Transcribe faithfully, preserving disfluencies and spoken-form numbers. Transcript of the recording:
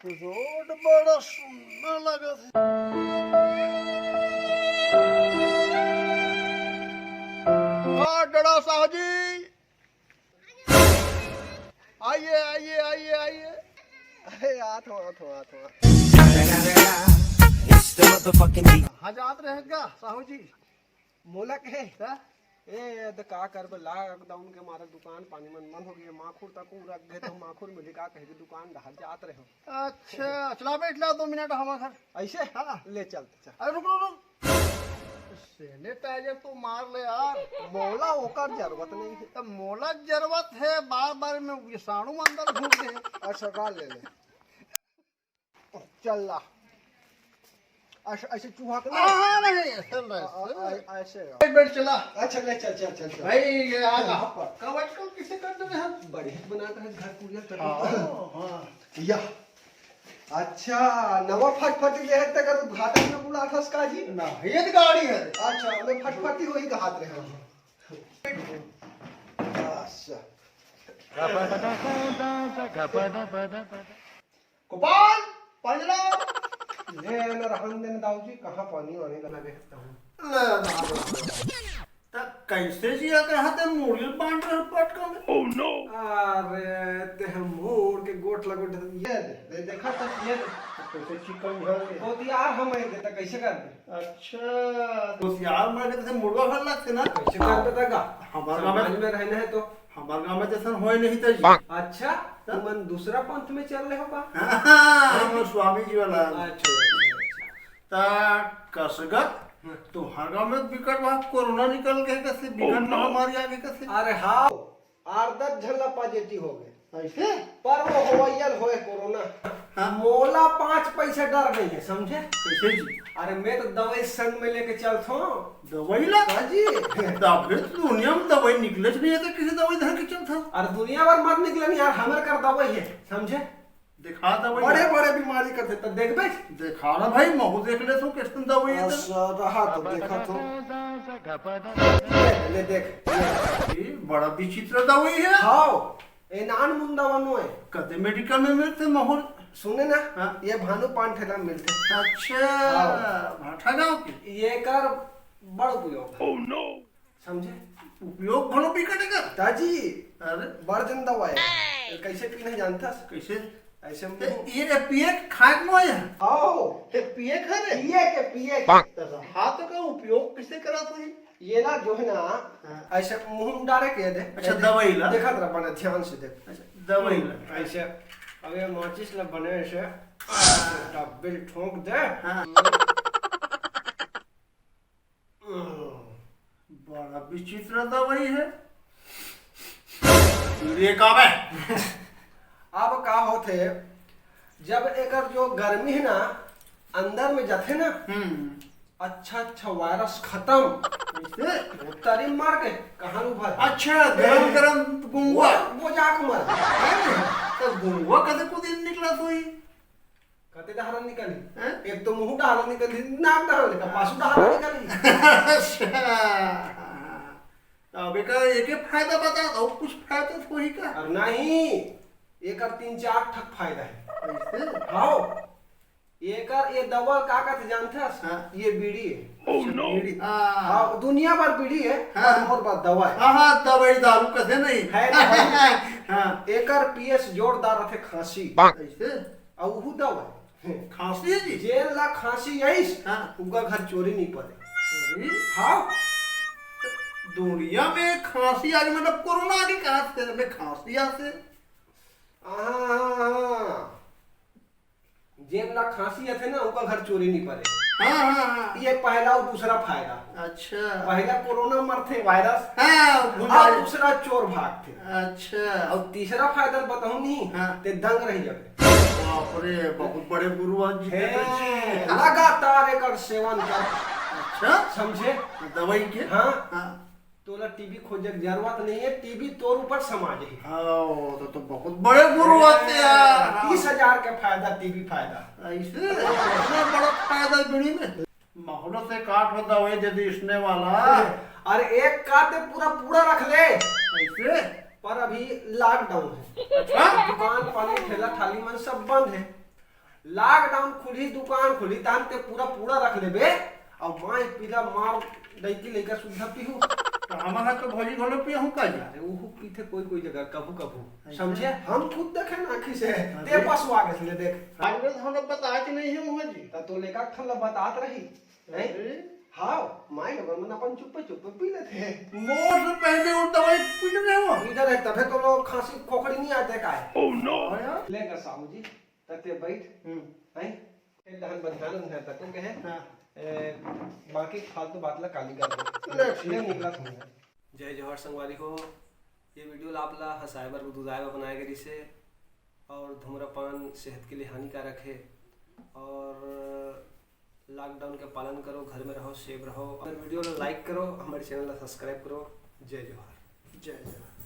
Road बड़ा सुन्ना लगत हे। आ, डड़ा साहू जी, आइए, आइए, आइए, आइए। अरे, आत हूँ, आत हूँ, आत हूँ। कहाँ जात रहे गा साहू जी? मोला कहे? का? ए, अद का करबे, lockdown के मारे दुकान पानी मन बंद हो गए, माखुर तक रख गए, तो माखुर मुझे का कहे कि दुकान डहर जात रहे हो। अच्छा, चला बैठ ला दो मिनट हमारे घर। ऐसे? हाँ। ले चल, चल। अरे रुक, रुक, रुक। Sanitizer तो मार ले यार। मोला ओकर जरूरत नहीं है। तो मोला जरूरत है, बार बार में विषाणु अंदर घुस गए। अच्छा, डाल ले ले। चल ला। ऐसे, ऐसे चूहा के हाँ, हाँ, नहीं, ऐसे नहीं, आ, आ, ऐसे। आ, ऐसे। एक बेर चला। अच्छा, ले चल, चल, चल, चल। भाई, ये आ हाँ, हाँ। कब आजकल किसे कर देते हैं? बढ़िया बनाता है घर पूजा कर हाँ, देता है। हाँ। या। अच्छा, नवा फटफटी ले है, तकर उद्घाटन में बुलाथस का जी? ना, ये तो गाड़ी है। अच्छा, मैं फटफटी वही कहात रहे हूँ। अच्छा। गोपाल, पानी ला। ले न रहन देन दाऊ जी, कहाँ पानी वानी लगे हूँ। ले दाऊ। त कैसे जिया कहा ते मुड़ी बांध रहे पटक में? अरे, ते हम मुड़ के गोठ लगो ये दे, दे, देखा तो ये दे। कैसे चिकन घर के। होशियार हम है, त कैसे कर दे? अच्छा, होशियार मर के तैसे मुड़वा भर लगते ना। कैसे कर दे तका? हमारे गाँव में समाज में रहना है तो। हमार गाँव में जैसन होय नहीं त जी। अच्छा, त? तुमन दूसरा पंथ में चल रहे हो का? हाँ, हम स्वामी जी वाला। अच्छा, अच्छा, अच्छा। त कसगत, हाँ। तुम्हार गाँव में बिकट बा कोरोना निकल गए, कैसे बिकट महामारी आ गई कैसे? अरे हाँ, आठ दस झन ला positive हो गए। ऐसे? पर वो होवैया ल होए कोरोना। हाँ। मोला पाँच पैसा डर नहीं है, समझे? कैसे जी? अरे मैं तो दवाई संग में लेके चलथो। दवाई ला? हाँ जी। तबे तो दुनिया में दवाई निकले नहीं है, तो किसी दवाई धर के चलता? अरे दुनिया भर मत निकले नहीं यार, हमर कर दवाई है, समझे? दिखा दवाई। बड़े बड़े बीमारी करते तो देखबे। दिखा ना भाई, महू देख ले तू कैसन दवाई है तो। अच्छा, रहा तो देखा तो। ले, ले देख। ये बड़ा विचित्र दवाई है। हाँ, ए नान मुन दवा नो है। कते मेडिकल में मिलते महू? सुने ना, हाँ। ये भानु पान ठेला में मिलते। अच्छा, हाँ। भाठा गाँव के? ये कर बड़ उपयोग है। समझे? उपयोग घणो बिकट हे का? ताजी। अरे। बड़ जन दवाई। कैसे पीना जानता? कैसे? ऐसे ते मुंह ये पिए के खाए के मोय है? आओ, ते पिए के रे? पिए के, पिए के। हाँ, तो का उपयोग कैसे करत होही? ये ना जो है ना, हाँ। ऐसे मुंह में डाले के दे। अच्छा, ऐसे दवाई ला। देखा तेरा बड़ा ध्यान से देख। अच्छा, दवाई ला। ऐसे, अब ये माचिस ला बने ऐसे, डब्बे ठोंक दे। हाँ। बड़ा विचित्र दवाई है। रे का बे? अब का होथे, जब एकर जो गर्मी है ना, अंदर में जाथे ना, हम्म। अच्छा अच्छा वायरस खत्म। कैसे? वो तारी मार के कहाँ उभर? अच्छा, गरम गरम गुंगवा। वो, वो जाके मर। तो गुंगवा कते को दिन निकला सोई? कते डहरा निकली? हैं? एक तो मुंह डहरा निकली, नाक डहरा निकली, पासू डहरा निकली। अच्छा। अब एकर एके फायदा बता, और कुछ फायदा तो होही का? अरे नहीं, एकर तीन चार ठक फायदा है। कैसे? हाँ, एकर ये दवा का कहते जानथस? हाँ। ये बीड़ी है। Oh no! बीड़ी। हाँ। हाँ, दुनिया भर बीड़ी है, हाँ। पर मोर बात दवा है। हाँ, हाँ, दवाई दारू कथे नहीं। है ना? हाँ। एकर पिए से जोरदार रथे खांसी। कैसे? अउ उहू दवा है। खांसी है जी? जेन ला खांसी आइस, हाँ। उनका घर चोरी नहीं पड़े। अरे? हाँ। दुनिया में खांसी आ गई, मतलब कोरोना आ गई, कहाँ से में खांसी आ से? हाँ, हाँ, हाँ। जेन ला खांसी आथे ना, उनका घर चोरी नहीं पड़े। हाँ, हाँ, हाँ। ये पहला और दूसरा फायदा। अच्छा। पहला कोरोना मरथे वायरस, हाँ, भूल और जाए। दूसरा चोर भागथे। अच्छा। और तीसरा फायदा बताऊं नहीं, हाँ। ते दंग रह जावे। बाप रे, बहुत बड़े गुरु आज जी के हैं, तो जी। लगातार एकर सेवन कर। अच्छा। समझे? दवाई के? हाँ। हाँ। तोला टीबी खोजे के जरूरत नहीं है, टीबी तोर ऊपर समा जाही। हाँ, तो, तो बहुत बड़े गुरु आते हैं यार। तीस हजार के फायदा, टीबी फायदा। ऐसे? इतना बड़ा फायदा बीड़ी में? माहौल से काट होता हुए दे दी इसने वाला। अरे एक काट दे, पूरा, पूरा रख ले। ऐसे? पर अभी lockdown है। अच्छा? दुकान, पानी, ठेला, ठाली मन सब बंद है। लॉकडाउन खुली, दुकान खुली, तहन ते पूरा पूरा रख लेबे। अउ माई पीला मार डइकी लइका सुद्धा पीहू। तो हमर हाथ तो भौजी घलो पिया हूँ का जी? अरे उहू पीथे कोई कोई जगह, कभू कभू। अच्छा। समझे? हम खुद देखे ना आँखी से। हाँ ते जी। पसुआ गेस ले देख। आज बस हम लोग बता के नहीं है मुँह जी। त तो लेका ठन ला बतात रही। हैं? अरे। हाँ, माई लोगन मन अपन चुप्पे चुप्पे पी लेथे। मोर से पहले वो दवाई पीने रहे हो। इधर है तभे तो लोग खांसी खोखड़ी नहीं आते का है। हाँ यार। लेगा साहू जी, तते बैठ। हम्म। हैं? एक दहन बनिहान उन्हें तक कहे। हाँ। ए, बाकी फालतू बात ला काली कर दो। ले, ठीक। ले निकला तुमने। जय जोहार संगवारी हो। ये वीडियो ला आप ला हंसाए बर, गुदगुदाए बर बनाए गए रिसे। और धूम्रपान सेहत के लिए हानिकारक है। और लॉकडाउन के पालन करो, घर में रहो, सेफ रहो। और वीडियो ला लाइक करो, हमारे चैनल ला सब्सक्राइब करो। जय जोहार। जय जोहार।